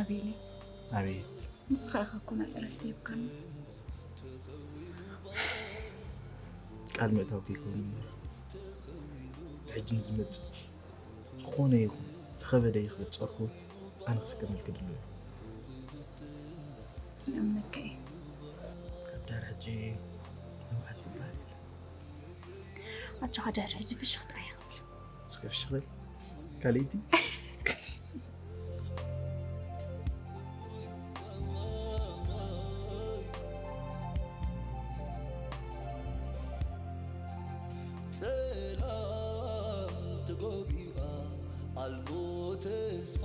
ኣቤለይ፣ ኣቤት። ንስኻ ኢኻ እኮ ነጠረፍቲ ሂብካኒ። ቃል ምእታው ከይከውን እምበር፣ ሕጂ ንዝመጽእ ዝኾነ ይኹን ዝኸበደ ይኽእል ጾርኩ ኣነ ክስከመልኪ ድልው እየ። ይኣምነካ እየ። ካብ ዳር ሕጂ ንብዓት ዝበሃል የለን። ኣጆኻ ድሕሪ ሕጂ ፍሽኽ ጥራይ ይኽብል። እስከ ፍሽኽ በል ካልእቲ። ጸላም ተጎቢኣ ኣልቦ ተስፋ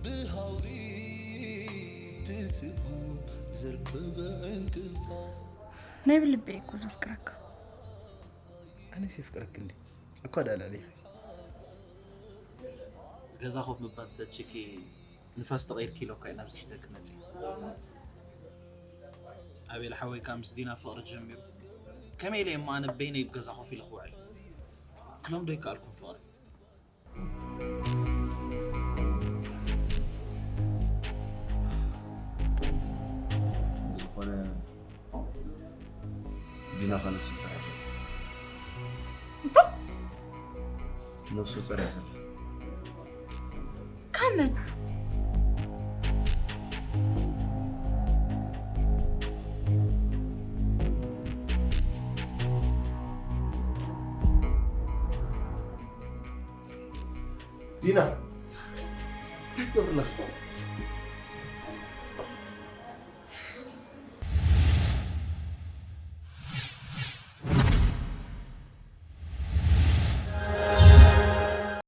ብሃውሪ ትስጉም ዝርክብ ዕንቅፋ ናይ ብልበይ እኮ ዘፍቅረካ። ኣነስ የፍቅረክ እንዴ እኳ ዳ ልዕሊኺ። ገዛ ኮፍ ምባል ሰልችኪ ንፋስ ተቐይርኪ ኢለ እኳ እየ ናብዚ ሒዘ ክመጽእ። ኣቤል ሓወይ ከኣ ምስ ዲና ፍቕሪ ጀሚሩ ከመይ ኢለ እየ እሞ ኣነ በይነይ ኣብ ገዛ ኮፍ ኢለ ክውዕል? ክለምዶ ኣይከኣልኩን ፍቕሪ። ዝኾነ ዲና ኸ ነብሱ ጸርያ ዘላ እንታይ? ነብሱ ጸርያ ዘላ ካብ መን? ዲና እንታይ ትገብሪ ኣለኺ?